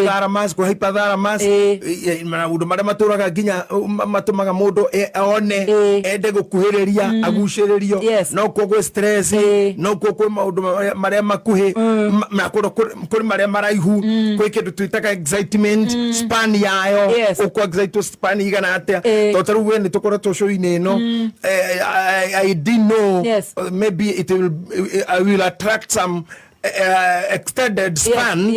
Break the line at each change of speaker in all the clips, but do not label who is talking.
Hypothalamus, kwĩ hypothalamus, maũndũ marĩa matũraga nginya matũmaga mũndũ one, ende gũkuhĩrĩria, agucĩrĩrio. No kuo gwĩ stress, no kuo kwĩ maũndũ marĩa makuhĩ, na kũrĩ marĩa maraihu. Kwĩ kĩndũ twĩtaga excitement span yayo. Ũkũ excite span igana atĩa? Tondũ ta rĩu we nĩ tũkoretwo show-inĩ ĩno, I didn't know, maybe it will, I will attract some extended span.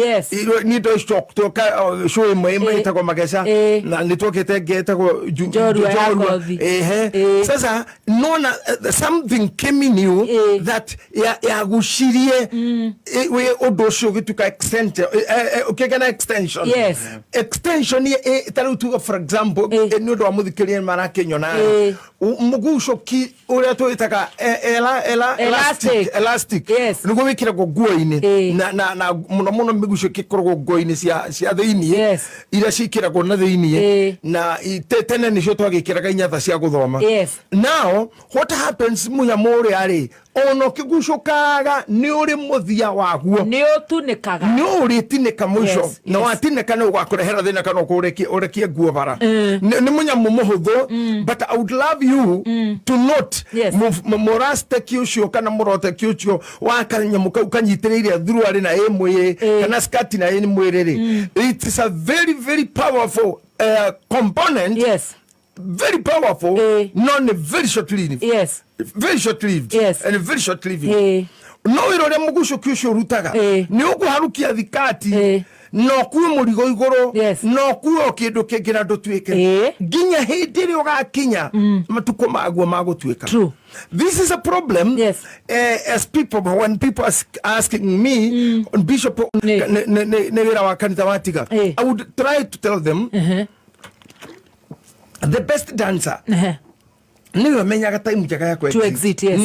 Ni ndo twoka show ĩmwe ĩtagwo Mageca, na nĩ twokĩte ĩngĩ ĩtagwo
Njorua ya
Njorua.
Kothi.
Ehe. Sasa nona something came in you that yagucirie wĩ ũndũ ũcio ũgĩtuĩka ũkĩgĩa na extension. Extension ta rĩu tuge, for example, nĩ ũndũ wa mũthikĩrĩria marakĩnyona, mũgucũki ũrĩa twĩtaga
Elastic.
elastic, elastic, nĩguo wĩkĩragwo nguo-inĩ, na mũno mũno mĩgucũki ĩkoragwo nguo-inĩ cia thĩiniĩ, iria ciĩkĩragwo na thĩiniĩ, na tene nĩcio twagĩkĩraga inyatha cia gũthoma. Now what happens, mũnyamũ ũrĩa rĩ, ona ũkĩgucũkaga nĩ ũrĩ mũthia waguo.
Nĩ ũtunĩkaga.
Nĩ ũrĩtinĩka mũico, na watinĩka nĩ ũgakũrehera thĩna kana ũrekie nguo bara. Nĩ mũnyamũ mũhũthũ, but I would love you to note mũrasteki ũcio kana mũroteki ũcio wa kanyamũ kau kanyitĩrĩire thuruarĩ na ĩ mwĩrĩ kana skati na ĩ mwĩrĩ rĩ, it is a very very powerful component, very powerful, no nĩ very short lived, very short lived and very short living. No wĩra ũrĩa mũgucũki ũcio ũrutaga nĩ ũkũharukia thikati, na ũkue mũrigo igũrũ, na ũkue o kĩndũ kĩngĩ na ndũtuĩke nginya hĩndĩ ĩrĩa ũgakinya matukũ maguo ma gũtuĩka. This is a problem. As people, when people are asking me, "Bishop, nĩ wĩra wa kanitha watiga?" I would try to tell them the best dancer nĩwe menyaga time njega ya
To exit, yes.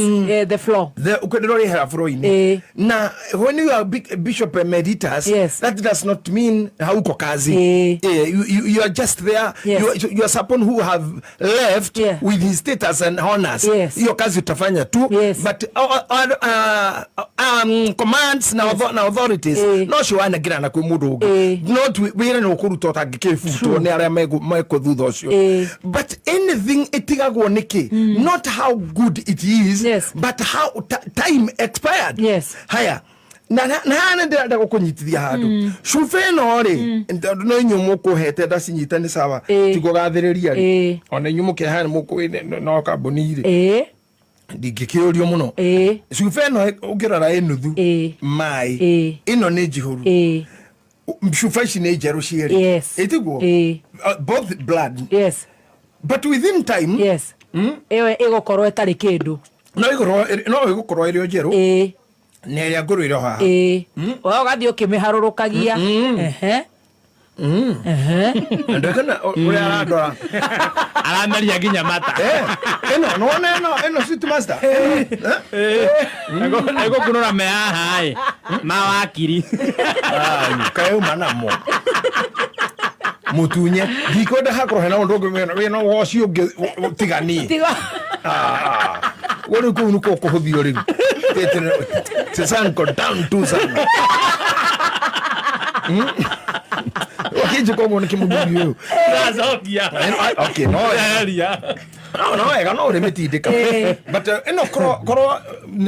The floor.
The ũkĩndĩrorĩhera floor-inĩ. Na when you are big, bishop emeritus, that does not mean hauko kazi. You are just there. You are someone who have left with his status and honors. Hiyo kazi utafanya tu, but commands na, na authorities no ciwanengera na kwĩ mũndũ ũngĩ. Not wĩra nĩ ũkũruta ũtangĩkĩbutwo nĩ arĩa mekũ thutha ũcio. But anything ĩtigagwo nĩkĩ? Not how good it is, but how time expired. Haya, na haha nĩ ndĩrenda gũkũnyitithia handũ. Cuba ĩno rĩ, tondũ no inyuĩ mũkũhete ndacinyita nĩ sawa, tigũgathĩrĩria rĩ, ona inyuĩ mũkĩhaha nĩ mũkũĩ no kambuni rĩ, ndingĩkĩũrio mũno. Cuba ĩno ũngĩrora ĩ nuthu maĩ, ĩno nĩ njihũru. Cuba ici nĩ njerũ cierĩ. Ĩtiguo? Both blood, but within time,
Ĩyo ĩgũkorwo ĩtarĩ kĩndũ.
No ĩgũkorwo ĩrĩ o njerũ, na ĩrĩa ngũrũ ĩrĩ o haha.
We ũgathiĩ ũkĩmĩharũrũkagia. Ehe. Ehe.
Ndekana ũrĩa arandora.
Arameria nginya mata.
Ĩno nĩwona ĩno, sweet master?
Egũkunũra me haha ĩ ma wakiri.
Kauma namo mutunye, ndikwenda hakorwo hena ũndũ ũngĩ wĩna woci ũngĩ tiganie.
Tiga.
Wo rĩu kũu nĩkuo kũhũthio rĩu. Sanko down tu sana wakinjĩka ũguo nĩ kĩmũthuri ũyũ.
Ndacokia.
Okay, no.
Eheria.
No wega no ũrĩmĩtindĩka, but ĩno korwo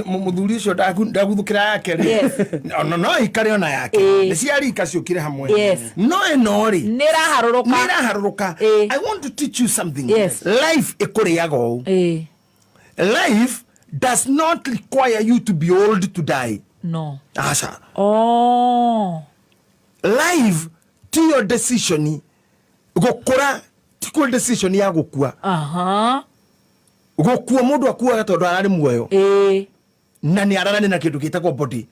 mũthuri ũcio ndaguthũkĩra yake rĩ, no ikare ona yake. Nĩ cia rika ciũkire hamwe. No ĩno rĩ,
Nĩ ĩraharũrũka.
Nĩ ĩraharũrũka. I want to teach you something. Life ĩkũrĩaga ũũ. Life does not require you to be old to die.
No.
Aca.
Oh.
Life tiyo decision, gũkũra tikuo decision ya gũkua. Gũkua mũndũ akuaga tondũ ararĩ muoyo, na nĩ ararani na kĩndũ gĩtagwo body.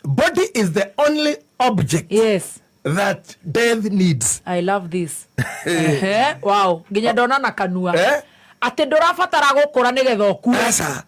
Body is the only object that death needs.
I love this. Ehe. Wow. Nginya ndona na kanua.
Eh?
Atĩ ndũrabatara gũkũra nĩgetha ũkue.
Aca,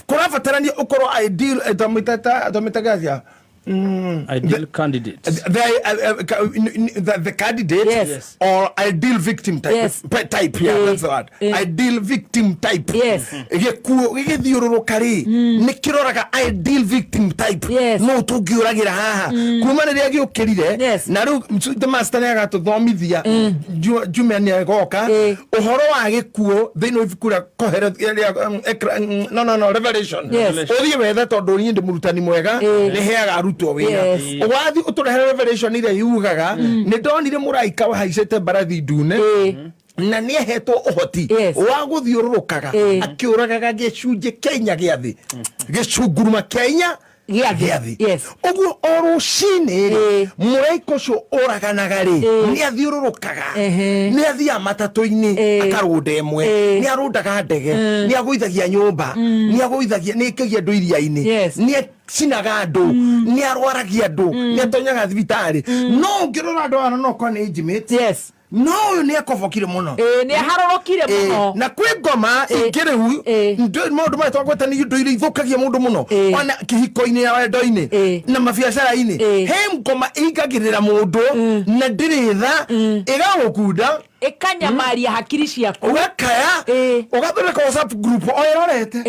kũrabatarania ũkorwo ideal, twamĩtaga atĩa?
Ideal candidate.
The candidate,
yes,
or ideal victim type.
Yes.
Type, yeah, that's the word. Ideal victim type.
Yes.
Gĩkuũ gĩgĩthiũrũrũka rĩ, nĩ kĩroraga ideal victim type.
Yes.
No tũngĩũragĩra haha. Kuma rĩrĩa gĩũkĩrire,
Yes.
na rĩu the master nĩ agatũthomithia Jumia nĩ agoka ũhoro wa gĩkuũ thĩinĩ wa ibuku rĩa Kohelet no Revelation.
Yes.
Ũthiĩ wethe tondũ niĩ ndĩ mũrutani mwega, nĩ heaga arutwo wĩra.
Yes.
Ũgathiĩ ũtũrehere Revelation ĩrĩa yugaga nĩ ndonire mũraika wahaicĩte mbarathi ndune na nĩ ahetwo ũhoti
Yes.
wa gũthiũrũrũkaga akĩũragaga gĩcunjĩ kĩa inya gĩa thĩ, gĩcunguruma kĩa inya
Gĩa thĩ.
gĩa thĩ.
Yes.
Ũguo o rũcinĩ rĩ, mũraika ũcio ũraganaga rĩ, nĩ athiũrũrũkaga, nĩ athiaga matatũ-inĩ akarũnda ĩmwe, nĩ arũndaga ndege, nĩ agũithagia nyũmba, nĩ agũithagia, nĩ aikagia andũ iria-inĩ,
Yes.
nĩ acinaga andũ, nĩ arwaragia andũ, nĩ atonyaga thibitarĩ. No ũngĩrora andũ aya no okorwo nĩ intimate.
Yes.
No ũyũ nĩ akobokire mũno.
Nĩ aharũrũkire mũno.
Na kwĩ ngoma ingĩ rĩu, maũndũ maya twagweta nĩ indo iria ithũkagia mũndũ mũno, ona kĩhiko-inĩ na wendo-inĩ na mabiacara-inĩ. He ngoma ĩingagĩrĩra mũndũ na ndĩrĩ tha, ĩgagũkunda,
ĩkanyamaria hakiri ciaku,
ũgakaya, ũgathondeka WhatsApp group o ĩrorete,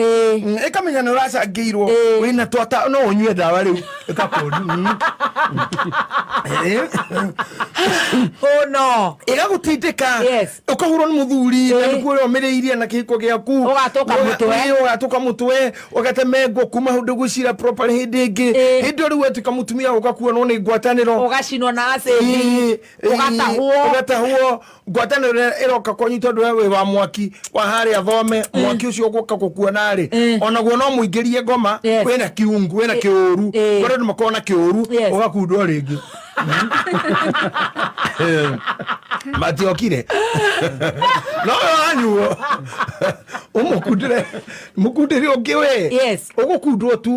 ĩkamenya nĩ ũracangĩirwo, wĩna twata, no ũnyue ndawa rĩu ĩgakũndi.
Oh no.
Ĩgagũtindĩka,
Yes.
ũkahũrwo nĩ mũthuri, na nĩkuo ũrĩa ũmĩrĩirie na kĩhiko gĩaku,
Ũgatũka mũtwe.
Ũgatũka mũtwe, ũgatemengwo kuma hau ndũgwĩcira proper hĩndĩ ĩngĩ. Hĩndĩ ĩyo rĩu watuĩka mũtumia ũgakuonwo nĩ ngwatanĩro,
ũgacinwo na acid, ũgatahwo.
Ũgatahwo. Ngwatanĩro ĩrĩa ĩroka kwanyu tondũ we wĩ wa mwaki wa harĩa thome, mwaki ũcio ũgũka gũkuona rĩ, onaguo no mũingĩrie ngoma,
Yes.
wĩna kiungu, wĩna kĩũru, kũrĩ andũ makoragwo na kĩũru,
Yes.
ũgakundwo rĩngĩ. Matiokire no wanyuo ũmũkundĩre, mũkundĩre ũngĩ we.
Yes.
Ũgũkundwo tu,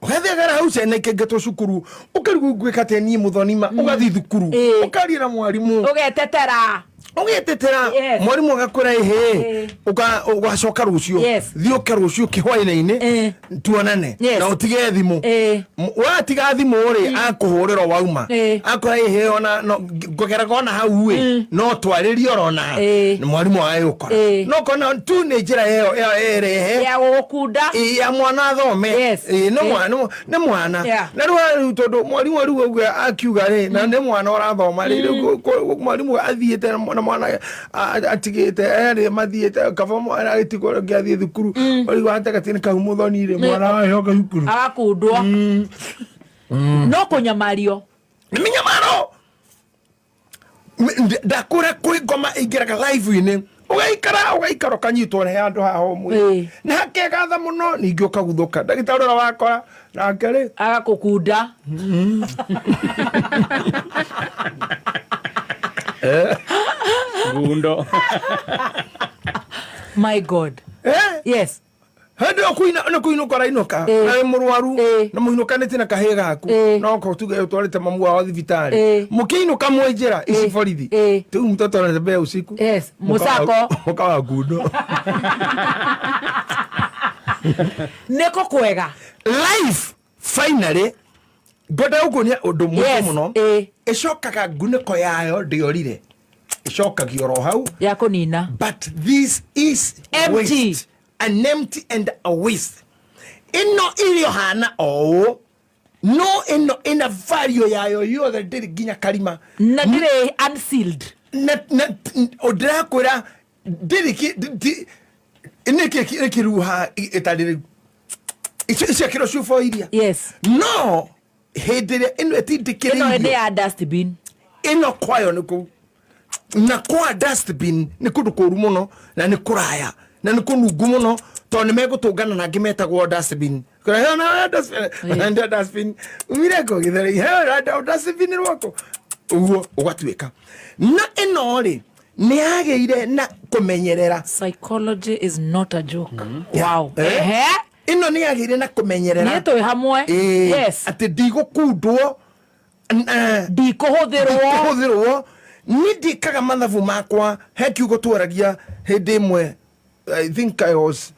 ũgathiagara hau ciana ikĩingatwo cukuru, ũkarigwo ngwĩka atĩa niĩ mũthonima, ũgathiĩ thukuru, ũkaria na mwarimũ,
ũgetetera.
Ũgetetera.
Yes.
Mwarimũ agakwĩra ĩhĩ, ũgacoka rũciũ,
Yes.
thiĩ ũke rũciũ kĩhwaĩ-inĩ tuonane,
Yes.
na ũtige thimũ. Watiga thimũ rĩ, akũhũrĩra wauma, akwĩra ĩhĩ, ona no ngũgeraga ona hau ĩ, no twarĩrie orona mwarimũ agagĩũkora, no kona tu nĩ njĩra ĩyo ĩrehe
ya gũgũkunda,
ya mwana athome.
Yes.
Nĩ mwana, nĩ mwana.
Yeah.
Na rĩu tondũ mwarimũ rĩu auga akiuga rĩ, na nĩ mwana ũrathoma rĩ, rĩu mwarimũ athiĩte na mwana atigĩte erĩ mathiĩte kaba mwana agĩtigwo rĩngĩ athiĩ thukuru, ũrigwo gatagatĩ-inĩ kau mũthoni rĩ, mwana acoka thukuru
agakundwo, no kũnyamario.
Nĩ mĩnyamaro. Ndakũra kwĩ ngoma ĩingĩraga live-inĩ, ũgaikara ũgaikara ũkanyitwo nĩ handũ haha ũmwe, nĩ hakegatha mũno, ningĩ ũkaguthũka ndagĩtarĩ ũrĩa wakora nake rĩ
agakũkunda.
Gundo.
My God. Yes.
Hĩndĩ ĩyo nĩ kũinũka ũrainũka, na wĩ mũrwaru, na mũinũkanĩtie na kahĩĩ gaku, no okorwo tuge ũtwarĩte mamu wao thibitarĩ, mũkĩinũka mwĩ njĩra ici borithi, rĩu mtoto anatembea usiku.
Yes. Mũcako.
Mũkawa ngundo.
Nĩkũ kwega.
Life finally ngwenda gũkuonia ũndũ mũritũ mũno. Ĩcokaga ngunĩko yayo ndĩorire, ĩcokagio oro hau
ya kũnina.
But this is
empty.
Waste. An empty and a waste. Ĩno irio hana o ũũ, no ĩno ĩna value yayo yothe, ndĩrĩ nginya karima,
na ndĩrĩ unsealed.
Na ndĩrakwĩra ndĩrĩ nĩ kĩruha ĩtarĩ rĩu icio kĩro ciũbo iria.
Yes.
No hĩndĩ ĩrĩa ĩno ĩtindĩkĩrĩirio,
ĩno nĩ ya dustbin,
ĩno kwayo nĩ kũu, na kwa dustbin nĩ kũndũ kũũru mũno, na nĩ kũraya, na nĩ kũnungu mũno, tondũ nĩ megũtũngana na angĩ metagwo dustbin. Dustbin umire kũ gĩtheri, dustbin rwako ũguo ũgatuĩka. Na ĩno rĩ nĩ yagĩire na kũmenyerera.
Psychology is not a joke. Wow.
Ĩno nĩ yagĩire na kũmenyerera.
Nĩ twĩ hamwe. Yes.
Atĩ ndigũkundwo,
ndikũhũthĩrwo.
Niĩ ndĩkaga mathabu makwa. He kiugo twaragia hĩndĩ ĩmwe, I think I was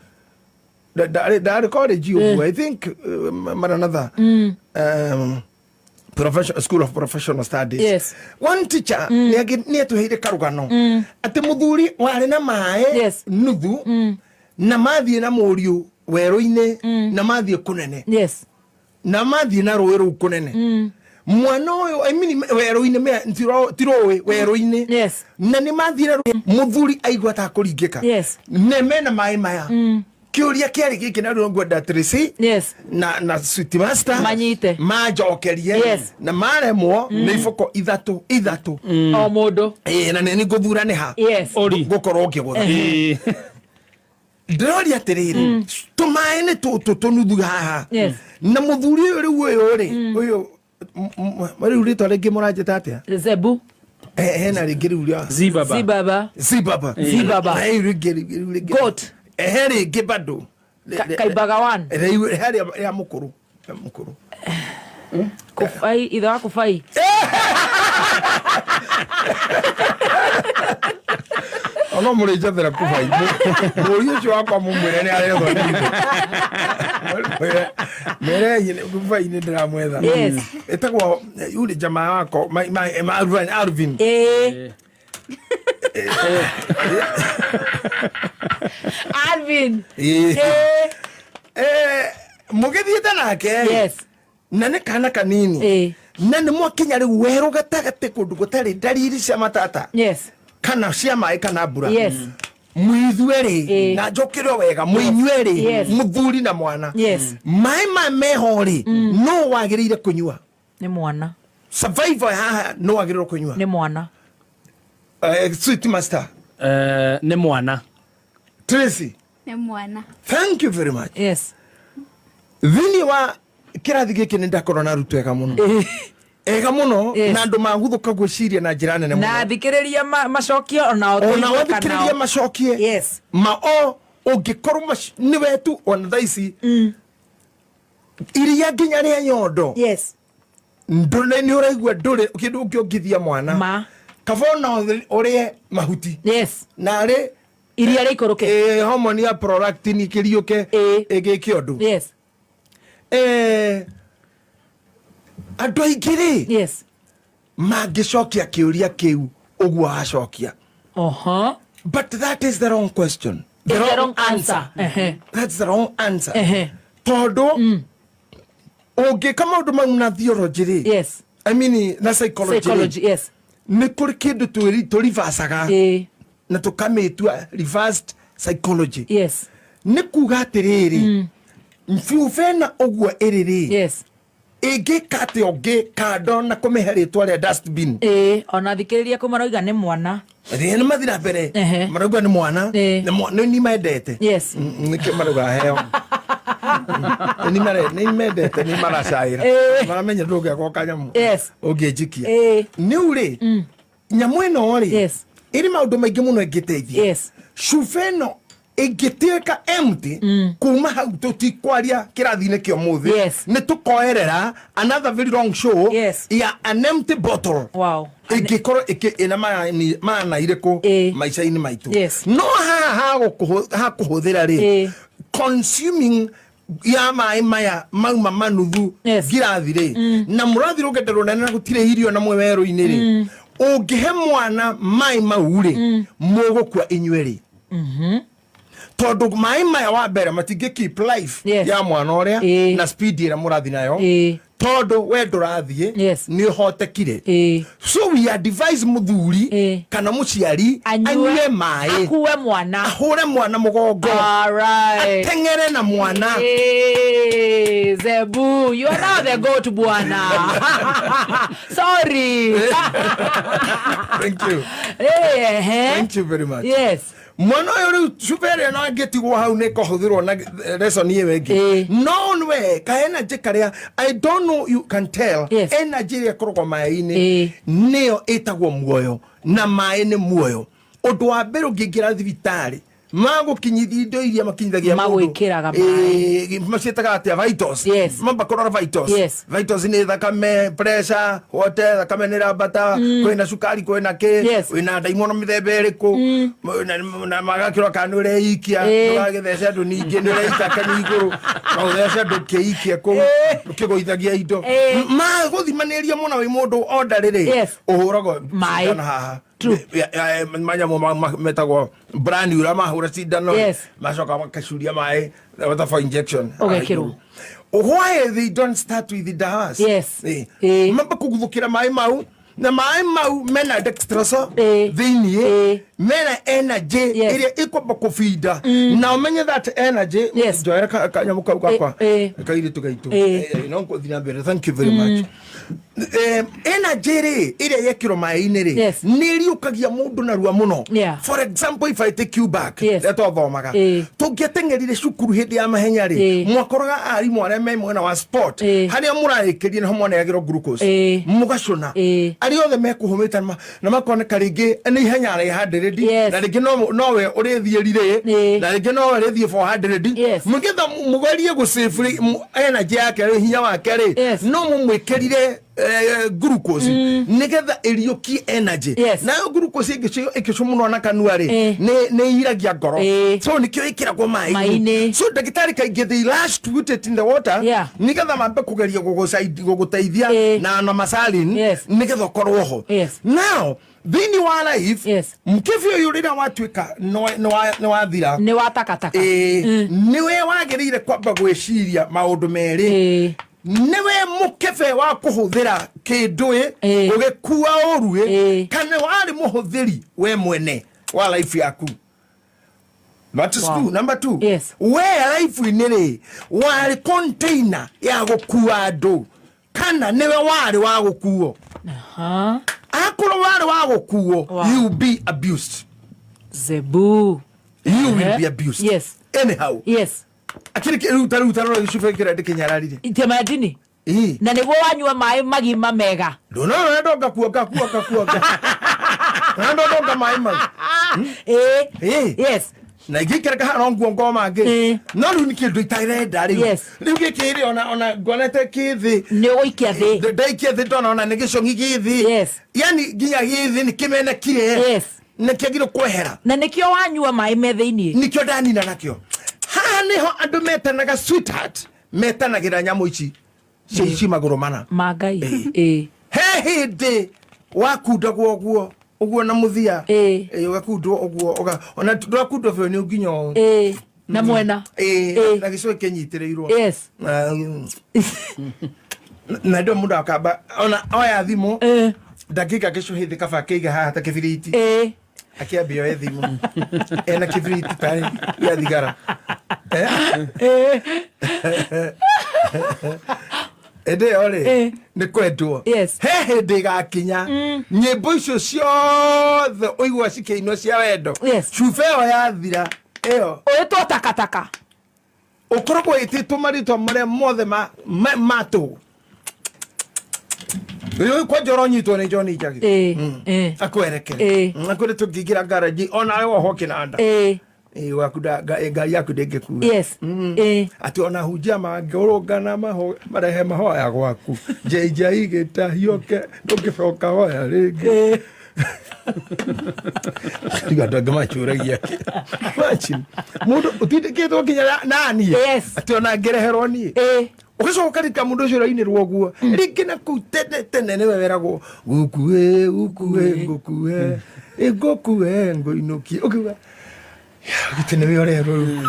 ndarĩ college ũguo, I think Maranatha. School of Professional Studies.
Yes.
One teacher nĩ atũheire karũgano atĩ mũthuri warĩ na maĩ
Yes.
nuthu na mathiĩ na mũriũ werũ-inĩ na mathiĩ kũnene.
Yes.
Na mathiĩ na rũĩ rũu kũnene. Mwana ũyũ I mean werũ-inĩ ti rũĩ werũ-inĩ.
Yes.
Na nĩ mathiĩ na rũĩ mũthuri aigua ta kũringĩka.
Yes.
Ne mena maĩ maya. Kĩũria kĩarĩ gĩkĩ na rĩu ngwenda Tracy.
Yes.
Na Sweet Master
manyite
manjokerie.
Yes.
Na maremwo nĩ iboko ithatũ ithatũ
o mũndũ
na nĩ ngũthura nĩ ha.
Yes.
Ngũkorwo ngĩgũtha. Ndĩroria atĩrĩrĩ tũmaĩ nĩ tũtũ tũnuthu haha.
Yes.
Na mũthuri ũyũ rĩu ũyũ rĩ ũyũ rĩu rĩtwa rĩngĩ mũranjĩta atĩa?
Zebu.
Hena rĩngĩ rĩu rĩa
Zibaba.
Zibaba.
Zibaba.
Zibaba.
Rĩu rĩngĩ
Goat.
Ehe rĩngĩ bado.
Kaibaga one.
Rĩu harĩa mũkũrũ. Mũkũrũ.
Kufai ithe wa kufai.
Ono mũrĩ njathera kufai. Mũriũ ũcio wakwa mũmwĩre nĩ arethwo nĩ ithe. Mwĩre kufai nĩ ndĩramwetha.
Yes.
Ĩtagwo yule jamaa wako Alvin.
Alvin.
Mũgĩthiĩte nake.
Yes.
Na nĩ kana kanini. Na nĩ mwakinya rĩu werũ gatagatĩ kũndũ gũtarĩ ndariri cia matata.
Yes.
Kana cia maĩ kana mbura.
Yes.
Mũithuerĩ na njũkĩre wega mũinyuerĩ.
Yes.
Mũthuri na mwana.
Yes.
Maĩ ma meho rĩ no wagĩrĩire kũnyua.
Nĩ mwana.
Survivor haha no wagĩrĩirwo kũnyua.
Nĩ mwana.
Sweet Master.
Nĩ mwana.
Tracy.
Nĩ mwana.
Thank you very much.
Yes.
Thĩinĩ wa kĩrathi gĩkĩ nĩ ndakorwo na arutwo ega mũno. Ega mũno na andũ maguthũka gwĩciria na njĩra nene mũno.
Na thikĩrĩria macokio ona
thikĩrĩria macokie.
Yes.
Ma o ũngĩkorwo nĩ wetu ona thaa ici. Iria nginya rĩa nyondo.
Yes.
Ndũrĩ nĩ ũraigua ndũrĩ kĩndũ ũngĩongithia mwana.
Ma.
Kavona ũrĩe mahuti.
Yes.
Na rĩ
iria rĩikũrũke.
Hormone ya prolactin ĩkĩriũke ĩgĩke ũndũ.
Yes.
Andũ aingĩ rĩ.
Yes.
Mangĩcokia kĩũria kĩu ũguo wacokia.
Oho.
But that is the wrong question.
The wrong answer.
That's the wrong answer. Tondũ ũngĩka maũndũ mau na theology rĩ.
Yes.
I mean na psychology.
Psychology, yes.
Nĩ kũrĩ kĩndũ tũrivacaga na tũkamĩtua reversed psychology.
Yes.
Nĩ kuga atĩrĩrĩ mfuvena ũguo ĩrĩ rĩ.
Yes.
Ĩngĩka atĩa ũngĩ kando na kũmĩhe rĩtwa rĩa dustbin.
Ona thikĩrĩria kũ marauga nĩ mwana.
Nĩ mathiĩ na mbere marauga nĩ mwana. Nĩ mendete.
Yes.
Nĩkĩo marauga heo. Nĩ mendete nĩ maracaĩra. Maramenya ndũngĩakwo kanyamũ.
Yes.
Ũngĩnjikia. Nĩu rĩ nyamũ ĩno rĩ.
Yes.
Ĩrĩ maũndũ maingĩ mũno ĩngĩteithia.
Yes.
Cuba ĩno ĩngĩtuĩka empty kuma hau tũtikwaria kĩrathi-inĩ kĩa ũmũthĩ.
Yes.
Nĩ tũkoerera another very long show.
Yes.
Ya an empty bottle.
Wow.
Ĩngĩkorwo ĩna maana irĩkũ maica-inĩ maitũ.
Yes.
No haha hakũhũthĩra rĩ consuming ya maĩ maya mauma manuthu ngirathi rĩ na mũrathi rũgendo rũnene na gũtirĩ irio na mwe werũ-inĩ rĩ ũngĩhe mwana maĩ mau rĩ mũgũkua inyuĩ rĩ. Tondũ maĩ maya wa mbere matingĩ keep life ya mwana ũrĩa na speed ĩrĩa mũrathi nayo tondũ we ndũrathiĩ nĩ ũhotekire. So we advise mũthuri kana mũciari anyue maĩ,
akuwe mwana,
ahũre mwana mũgongo, ateng'ere na mwana.
Zebu, you are now the goat bwana. Sorry.
Thank you. Thank you very much.
Yes.
Mwana ũyũ rĩu cuba ĩrĩa no angĩtigwo hau nĩ ĩkũhũthĩrwo na lesson ĩyo ĩngĩ. No we ka energy karĩa I don't know you can tell.
Yes.
Energy ĩrĩa ĩkoragwo maĩ-inĩ nĩyo ĩtagwo muoyo na maĩ nĩ muoyo. Ũndũ wa mbere ũngĩingĩra thibitarĩ Magũkinyithia indo iria makinyithagia mũndũ.
Magwĩkĩraga maĩ.
Maciĩtaga atĩa vitals.
Yes.
Mamba kũrora vitals.
Yes.
Vitals nĩ thakame, pressure, wote thakame nĩ ĩrambata, kwĩna cukari, kwĩna kĩ,
Yes.
wĩna ndaimono mĩthemba ĩrĩkũ, na magakĩrora kana nĩ ũreikia, ndũgagĩthece andũ ningĩ, nĩ ũreika kanua igũrũ, no ũthece andũ ũkĩikia kũu, ũkĩgũithagia indo. Magũthimanĩria mũno wĩ mũndũ order rĩrĩ,
Yes.
ũhũragwo
Maĩ.
cindano haha.
True.
Manyamũ metagwo brand ũrĩa mahũra cindano
Yes.
macoka makacuria maĩ water for injection.
Ũgekĩrwo.
Why they don't start with the dawas?
Yes.
Mamba kũguthũkĩra maĩ mau, na maĩ mau mena dextrose thĩiniĩ, mena energy
Yes.
ĩrĩa ĩkwamba kũbinda, na ũmenye that energy.
Yes.
Njoera kanyamũ kau gakwa, kairĩtu gaitũ. No ngũthiĩ na mbere. Thank you very much. Energy rĩ, ĩrĩa yekĩrwo maĩ-inĩ rĩ,
Yes.
nĩ ĩriũkagia mũndũ narua mũno.
Yeah.
For example, if I take you back,
Yes.
rĩrĩa twathomaga, tũngĩateng'erire cukuru hĩndĩ ya mahenya rĩ, mwakoraga arimũ arĩa me mwena wa sport, harĩa mũrarĩkĩria nĩho mwaneagĩrwo glucose, mũgacũna. Arĩa othe mekũhũmĩte na makoneka rĩngĩ nĩ ihenya rĩa 100,
Yes.
na rĩngĩ nowe ũrĩthiĩ rirĩ, na rĩngĩ nowe ũrĩthiĩ 400,
Yes.
mũgetha mũgerie gũsave energy yake rĩ, hinya wake rĩ,
Yes.
no mũmwĩkĩrire glucose nĩgetha ĩriũkie energy.
Yes.
Nayo glucose ĩngĩcũmũnwo na kanua rĩ, nĩ iragia ngoro. So nĩkĩo ĩkĩragwo maĩ-inĩ.
Maĩ-inĩ.
So ndagĩtarĩ kaingĩ they rush to put it in the water,
Yeah.
nĩgetha mambe kũgeria gũgũteithia na masaline,
Yes.
nĩgetha ũkorwo ho.
Yes.
Now thĩinĩ wa life,
Yes.
mkĩbi ũyũ rĩrĩa watuĩka nĩ wathira,
Nĩ wa takataka.
Nĩwe wagĩrĩire kwamba gwĩciria maũndũ merĩ. Nĩwe mũkebe wa kũhũthĩra kĩndũ ĩ, ũgĩkua ũru ĩ, kana warĩ mũhũthĩri we mwene wa life yaku. That is
Wow.
two. Number two.
Yes.
We life-inĩ rĩ, warĩ container ya gũkua andũ, kana nĩwe warĩ wa gũkuo?
Aha.
Akorwo warĩ wa gũkuo,
Wow.
you be abused.
Zebu.
You will be abused.
Yes.
Anyhow.
Yes.
Akĩrĩ rĩu ta rĩu ta rora gĩcuba kĩrĩa ndĩkĩnyararire.
Itemadini.
Ĩĩ.
Na nĩguo wanyua maĩ magima mega.
Ndũnona ndonga kuonga kuonga kuonga. Na ndonga maĩ mau.
Yes.
Na ingĩikara haha no nguo ngoma ngĩ. No rĩu nĩ kĩndũ itarenda rĩu.
Yes.
Rĩu gĩkĩ rĩ, ona ngonete kĩ thĩ.
Nĩ ũgũikia thĩ.
Ndaikia thĩ ndona ona nĩ gĩcũng'i gĩ thĩ.
Yes.
Yani nginya gĩ thĩ nĩ kĩmenekire.
Yes.
Nĩ kĩagĩrĩirwo kwehera.
Na nĩkĩo wanyua maĩ me thĩiniĩ.
Nĩkĩo ndanina nakĩo. Haha nĩho andũ metanaga sweetheart, metanagĩra nyamũ ici cia ici magũrũ mana.
Ma Ngai.
He hĩndĩ wakundagwo ũguo ũguo na mũthia. Ũgakundwo ũguo, ona ndwakundwo biũ nĩ nginya ũũ.
Na mwena.
Na gĩcũhĩ kĩnyitĩrĩirwo.
Yes.
Na ndio mũndũ akamba ona oya thimũ, ndangĩiga gĩcũhĩ thĩ, kaba akĩiga haha ta kĩbiriti. Akĩambia oe thimũ ena kĩbiriti tarĩ gĩa thigara. Ĩndĩ ĩyo rĩ, nĩ kwendwo.
Yes.
He hĩndĩ ĩgakinya nyĩmbo icio ciothe ũigua cikĩinwo cia wendo,
Yes.
cuba ĩyo yathira ĩyo,
Ũĩtwo takataka.
ũkoragwo ĩtĩtwo marĩtwa marĩa mothe ma tũhũ. Rĩu kwanja ũronyitwo nĩ John Njagi. Akwerekere. Akwĩre tũngĩingĩra ngaraji onawe wohwo kĩnanda. Waku ngari yaku ndĩngĩkua.
Yes.
Atĩ ona hunjia mangĩũrũngana marehe mahoya gwaku, njĩnjai gĩtahioke, ndũngĩcoka hoya rĩngĩ. Tiga andũ angĩ macũragia kĩ. Imagine, mũndũ ũtindĩkĩtwo nginya naniĩ.
Yes.
Atĩ ona ngĩreherwo niĩ. Ũgacoka ũkarika mũndũ ũcio ũrainĩrwo ũguo rĩngĩ na kũu tene tene nĩwe weragwo gũkue gũkue ngũkue ngũkue ngũinũkie, ũkiuga gĩtĩ nĩwe ũrerwo rĩu.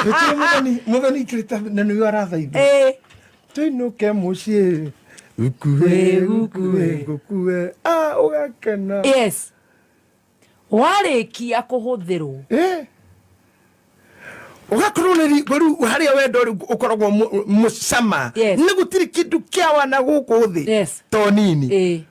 Gĩtirĩ mũthoni ikĩrĩte na nĩwe arathaitha tũinũke mũciĩ gũkue gũkue ngũkue, ũgakena.
Yes. Warĩkia kũhũthĩrwo.
Ũgakorwo nĩ rĩu harĩa wendo rĩu ũkoragwo mũcama.
Yes.
Nĩ gũtirĩ kĩndũ kĩa wana gũkũ thĩ
Yes.
to nini.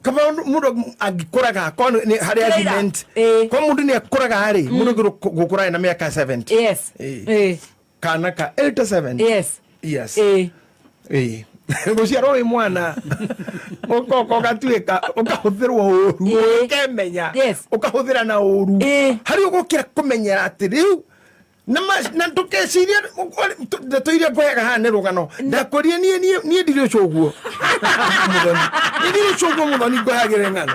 Kaba mũndũ angĩkũraga korwo nĩ harĩ
Kĩraira.
argument, korwo mũndũ nĩ akũraga rĩ, mũndũ gũkũra ena mĩaka 70.
Yes.
Kana ka 87.
Yes.
Yes. Gũciarwo wĩ mwana. Ũgoka ũgatuĩka ũkahũthĩrwo ũru, ũkemenya ũkahũthĩra na ũru harĩ ũgũkĩra kũmenyera atĩ rĩu na ndũkecirie ndeto iria ngũheaga haha nĩ rũgano. Ndakũrie niĩ ndirĩ ũcio ũguo mũthoni, niĩ ndirĩ ũcio ũguo mũthoni ngũheagĩre ng'ano.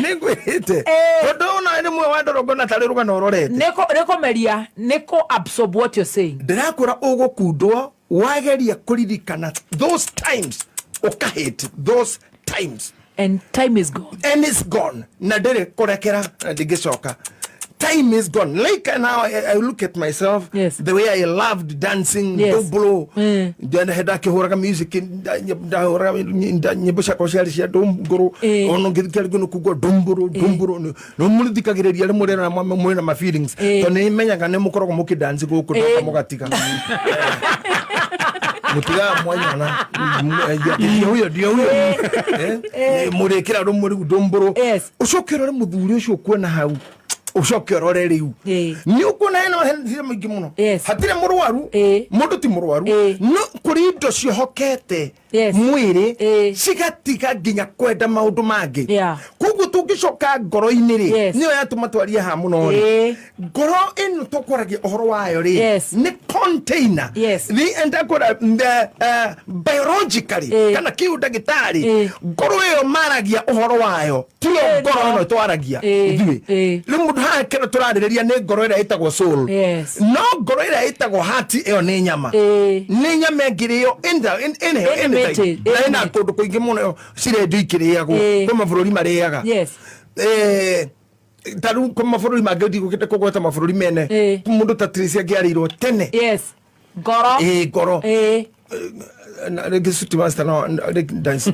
Nĩ ngwĩrĩte tondũ ona rĩmwe wandora ngona tarĩ rũgano ũrorete.
Nĩ kũmeria, nĩ kũ absorb what you're saying.
Ndĩrakwĩra ũgũkundwo wageria kũririkana those times, ũkahate those times.
And time is gone.
And it's gone. Na ndĩrĩ kũrekera na ndingĩcoka. Time is gone. Like now, I look at myself, the way I loved dancing, dobro. Ndakĩhũraga music, ndahũraga nyĩmbo ciakwa ciarĩ cia ndũngũrũ, ona ngĩthikĩrĩria nĩ kugua ndũmbũrũ, ndũmbũrũ. No mũrĩthikagĩrĩria rĩmwe rĩna mwĩna ma feelings. Tondũ nĩ menyaga nĩ mũkoragwo mũkĩdance gũkũ ndoka mũgatiga. Mũtigaga mwanyona. Ndio huyo, ndio huyo. Mũrĩkĩra rũmwe rĩu ndũmbũrũ. Ũcoke ũrore mũthuri ũcio ũkuona hau. Ucoke ũrore rĩu nĩ ũkuona hena mathĩna maingĩ mũno. Hatirĩ mũrwaru, mũndũ ti mũrwaru, no kũrĩ indo ciohokete mwĩrĩ cigatiga nginya kwenda maũndũ mangĩ. Koguo tũngĩcoka ngoro-inĩ rĩ, nĩyo yatũma twarie haha mũno rĩ, ngoro ĩno tũkwaragia ũhoro wayo rĩ nĩ container. Biologically kana kĩũndagĩtarĩ, ngoro ĩyo maragia ũhoro wayo tiyo ngoro ĩno twaragia ithuĩ. Rĩu mũndũ haha kĩrĩa tũrarĩrĩria nĩ ngoro ĩrĩa ĩtagwo soul. No ngoro ĩrĩa ĩtagwo heart ĩyo nĩ nyama. Nĩ nyama ĩngĩrĩo ĩna kũndũ kũingĩ mũno cirendio ikĩrĩagwo kwĩ mabũrũri marĩaga. Ta rĩu kwĩ mabũrũri mangĩ ndigũkĩte kũgweta mabũrũri mene mũndũ ta Tracy angĩarĩirwo tene.
Ngoro.
Ngoro. Rĩngĩ Suti Master no dance.